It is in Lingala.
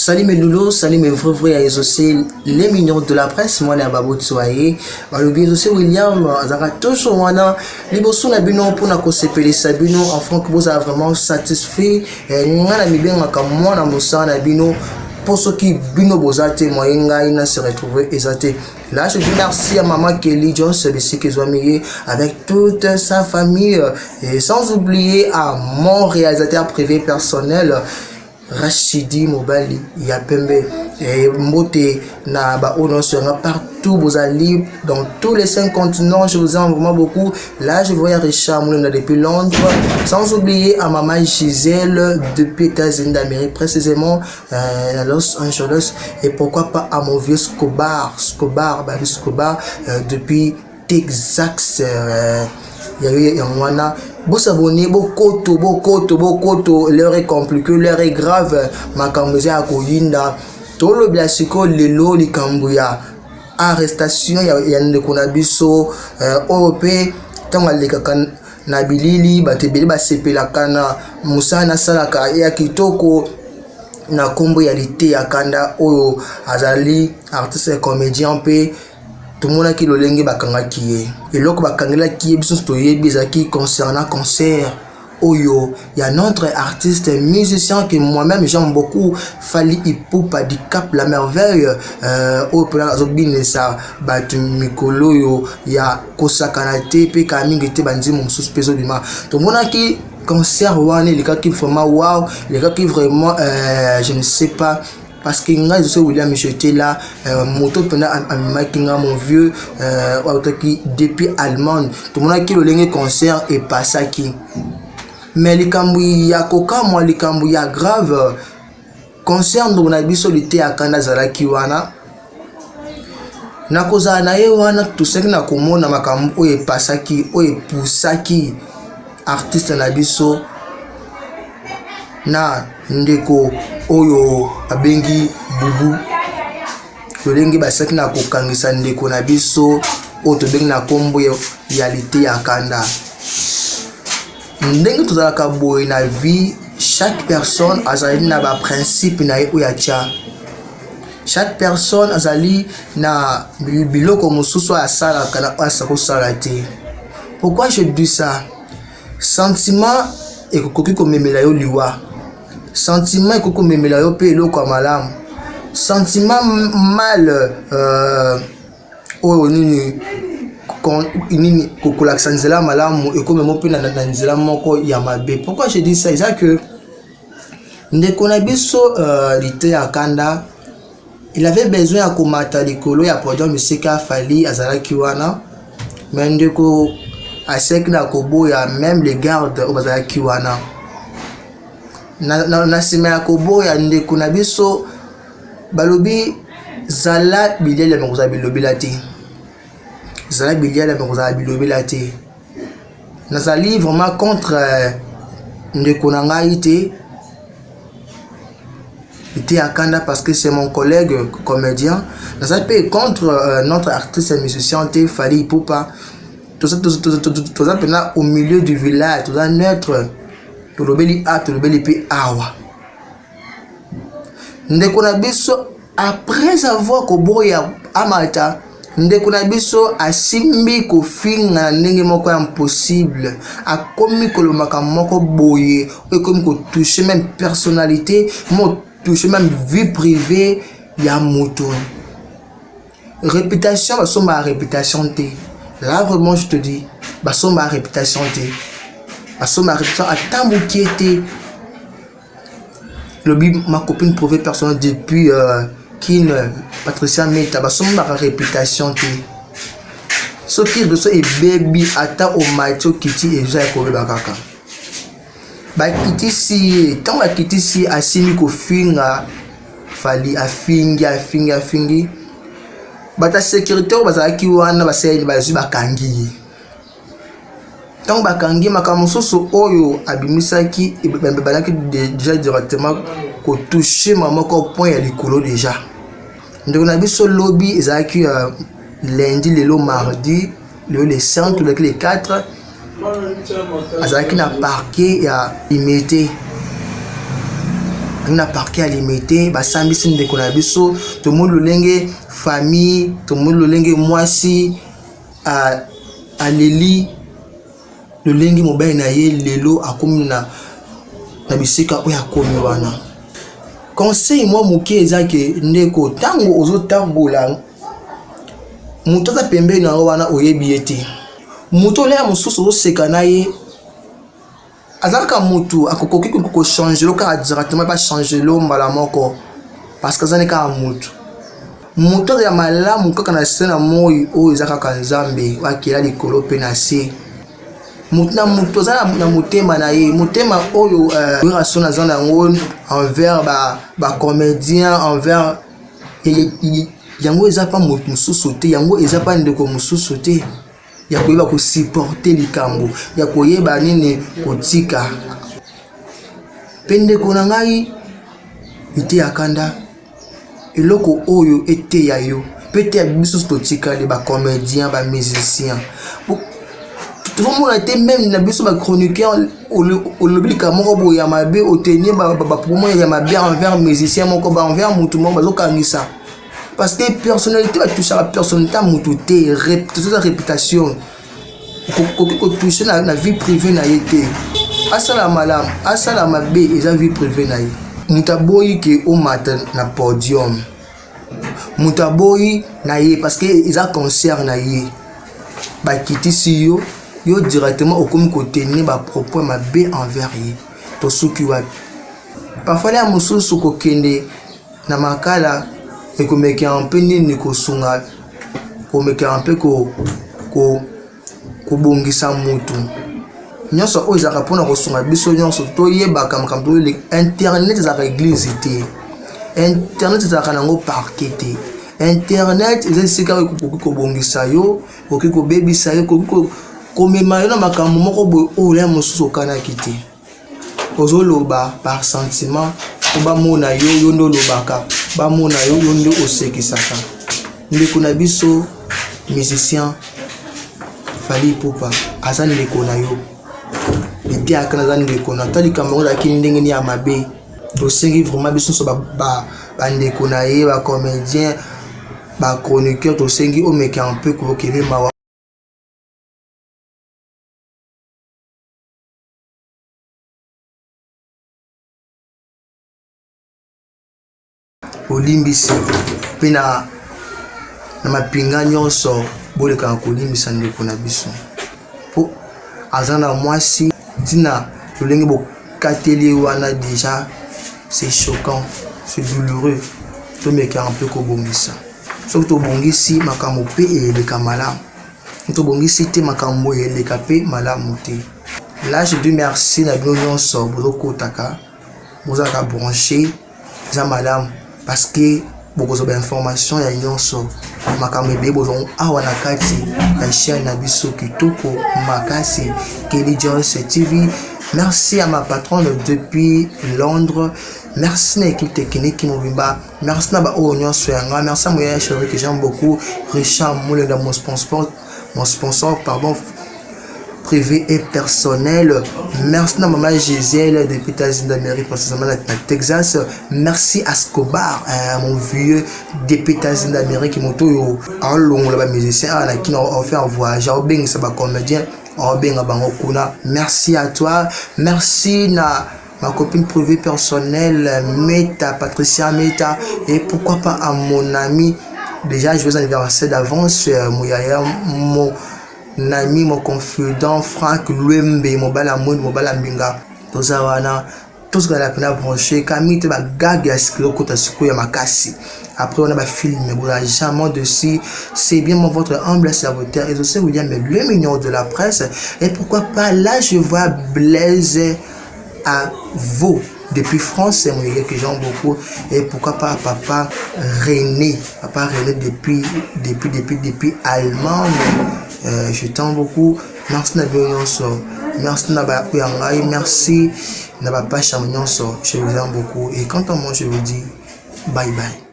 Salut mes loulous, salut mes vrais vrais ya Exaucé, les mignons de la presse, mwana ya baboti wa ye. Balobi Exaucé William azalaka toujours wana liboso na bino mpona kosepelisa bino afin que bozala vraiment satisfait. Eh, ngai na mibengaka mwana mosala na bino mpo soki bino boza te moye ngai na se retrouver eza te. Là, je dis merci à maman Kelly Jones, bisika ezwami ye avec toute sa famille et sans oublier à mon réalisateur privé personnel Rachidi mobali ya pembe et mbote na ba oyo nyonso yanga partout bozali dans tous les cinq continents, je vous aime vraiment beaucoup. Là, je vois Richard Moulina depuis Londres, sans oublier à maman Gisèle depuis États-Unis d'Amérique, précisément à Los Angeles, et pourquoi pas à mon vieux Scobar, Scobar, Babi Scobar depuis Texas. Ya yango wana, bosabone, bokoto bokoto bokoto. L'heure est compliquée, l'heure est grave, makambo eza ya koyinda. Tolobela sikoyo lelo likambo ya arrestation ya ndeko na biso oyo mpe ntango alekaka na bilili, bato ebele basepelaka na mosala nasalaka ya kitoko na nkombo ya Liteya Kanda, oyo azali artiste comédien. Mpe tomonaki lolenge bakangaki ye. Eloko bakangelaki ye, biso nyonso toyebi, ezalaki concernant concert oyo ya notre artiste musicien que moi-même j'aime beaucoup, Fally Ipupa du Cap la Merveille, oyo mpena azobinisa bato mikolo oyo ya kosakana te mpe kaka mingi te. Banzembo mosusu mpe ezobima. Tomonaki concert wana elekaki vraiment wow, elekaki vraiment je ne sais pas, parce que ngai José William, j'étais là. Moto mpena amemaki nga, mon vieux autaki depuis Allemagne. Tomonaki lolenge concert epasaki, mais likambo ya kokamwa, likambo ya grave, concert ndeko na biso Liteya Kanda azalaki wana. Nakozala na ye wana, tosaki na komona makambo oyo epasaki, oyo epusaki artiste na biso na ndeko oyo abengi Bubu, lolenge basalaki na kokangisa ndeko na biso oyo tobengi na nkombo ya Liteya Kanda. Ndenge tozalaka boye na vie, chaque personne azali na baprincipe na ye oyo atya. Chaque personne azali na biloko mosusu oyo asalaka na oyo asa kosala te. Pourquoi je dis ça? Sentiment ekoki komemela yo liwa, sentiment ekoki komemela yo mpe eloko ya malamu. Sentiment mal oyo nini nini kokolakisa nzela malamu, ekomema mpe na nzela moko ya mabe. Pourquoi je dis ça? Eza que ndeko na biso Liteya Kanda, il avait besoin ya komata likolo ya podium esika Fally azalaki wana, mais ndeko aseki na koboya. Même les gardes oyo bazalaki wana na nsima ya koboya ndeko na biso, balobi zala biliala me kozala bilobela te, zala biliala me kozala bilobela te. Nazali vraiment contre ndeko na ngai te, Liteya Kanda, parce que c'est mon collègue comédien. Nazali mpe contre notre artiste musicien te, Fally Ipupa. Toza mpena au milieu du village, toza neutre, tolobeli a tolobeli mpe awa. Ndeko na biso, après avoir koboya amata, ndeko na biso asimbi kofinga na ndenge moko ya impossible. Akomi kolobaka moko boye oyo ekomi kotouche même personnalité mo, touche même vie privée ya moto, réputation. Basombaka réputation te. Là vraiment, je te dis, basombaka réputation te, basombaka réputation ata mokie te. Lobi ma copine privée personnelle depuis Kin, Patricia Meta, basombaka réputation te. Soki réputation ebebi, ata omati okiti, eza ya kobeba kaka. Bakitisi ye, ntango bakitisi ye, asimi kofinga Fally, afingi, afingi, afingi. Bato ya sécurité oyo bazalaki wana basali, bazwi, bakangi ye. Ntango bakangi, makambo mosusu oyo abimisaki ebandaki déjà directement kotouche ma moko point ya likolo. Déjà ndeko na biso, lobi ezalaki lundi, lelo mardi, lelo le 5, ezalaki le 4, azalaki na parquet ya Limete. Na parquet ya Limete basambisi ndeko na biso, tomoni lolenge famille, tomoni lolenge mwasi aleli lolenge mobali na ye lelo akomi na bisika oyo akomi wana. Conseil mwa moke eza ke ndeko, ntango ozotambola, moto aza pembeni na yo wana oyebi ye te, moto oyo mosusu ozoseka na ye aza kaka motu, akokoki kochanger kaka directement, bachanger lo mbala moko, parce que aza ne kaka motu. Moto aza ya malamu kaka na se na moi oyo eza kaka Nzambe akela likolo mpe na se. Motu na motu aza na motema na ye, motema oyo Werrason aza na yango envers bacomédien, envers yango eza pa motu mosusu te, yango eza pa ndeko mosusu te ya koyeba kosupporter likambo ya koyeba nini kotika. Mpe ndeko na ngai Liteya Kanda, eloko oyo eteya yo mpe eteya biso totikali bacomédien, bamusicien, tozomona te même na biso bachroniqueur, olobi likambo moko boye ya mabe, otenir bapropos ya mabe envers musicien moko, envers motu moko, bazokangisa, parce que personnalité, batouchaka personnalité ya motu te, eza réputation. Okoki kotoucher na vie privée na ye te. Asala malamu, asala mabe, eza vie privée na ye. Moto aboyi ke omata na podium, moto aboyi na ye parce que eza concert na ye, bakitisi yo, yo directement okomi kotenir bapropos mabe envers ye. Tosuki wapi? Parfois ya mosusu kokende na makala ekomekaka mpe nini kosunga, komekaka mpe kobongisa motu nyonso oyo ezalaka mpona kosunga biso nyonso toyebaka makambo. Internet ezalaka église te, internet ezalaka nango parquet te. Internet eza esika oyo ekoki kobongisa yo, ekoki kobebisa yo, ekoki komema yo na makambo moko boye oyo ya mosusu okanaki te. Ozoloba par sentiment po bamona yo, yo nde olobaka, bamona yo, yo nde osekisaka. Ndeko na biso musicien Fally Ipupa aza ndeko na yo, Liteya Kanda aza ndeko na ta. Likambo yango ezalaki ndenge nini ya mabe, tosengi vraiment biso nyonso bandeko na ye, bacomédien, bachroniqueur, tosengi omeka mpe kokele mawa. Bolimbisi mpe na mapinga nyonso, bolekaka kolimbisa ndeko na biso mpo aza na mwasi. Ntina lolenge bokateli wana, déjà c'est choquant, c'est douloureux. Tomekaka mpe kobongisa. Soki tobongisi, makambo mpe eleka malamu. Tobongisi te, makambo eleka mpe malamu te. Là, je dis merci na bino nyonso bozokotaka, bozalaka branché, eza malamu parce que bokozwa bainformation ya nyonso, makambo ebele bozwa awa na kati ya chaîne na biso kitoko makasi, Kelly Joyce TV. Merci à ma patronne depuis Londres, merci na équipe technique mobimba, merci na baoyo nyonso ya nga, merci à moya chéri que j'aime beaucoup, Richard Moulenda, mon sponsor, pardon, privé et personnel. Merci à maman Gisèle depuis États-Unis d'Amérique, précisément na Texas. Merci à Scobar, mon vieux depuis États-Unis d'Amérique, moto oyo alongola ba musicien awa na kina ofaire voyage, obengisa ba comédien, obenga bango kuna. Merci à toi. Merci na ma copine privée personnelle, Meta, Patricia Meta, et pourquoi pas à mon ami, déjà joyeux anniversaire d'avance, Mouyaya, mon ami, mon confident, Frank Lwembe, mobala mwindu, mobala mbinga. Toza wana, tozala mpena branché kami te, bagag ya sikilo okota sikoyo ya makasi. Après on a bafilm, bozala jamais dessus. C'est bien moi, votre humble serviteur et aussi William le mignon de la presse. Et pourquoi pas, là je vois Blaise à vous depuis France, c'est mon gars que j'aime beaucoup. Et pourquoi pas papa René, papa René depuis Allemagne, je t'aime beaucoup. Merci na bino nyonso, merci na ba ya ngai, merci na ba page nyonso, je vous aime beaucoup. Et quant à moi, je vous dis bye bye.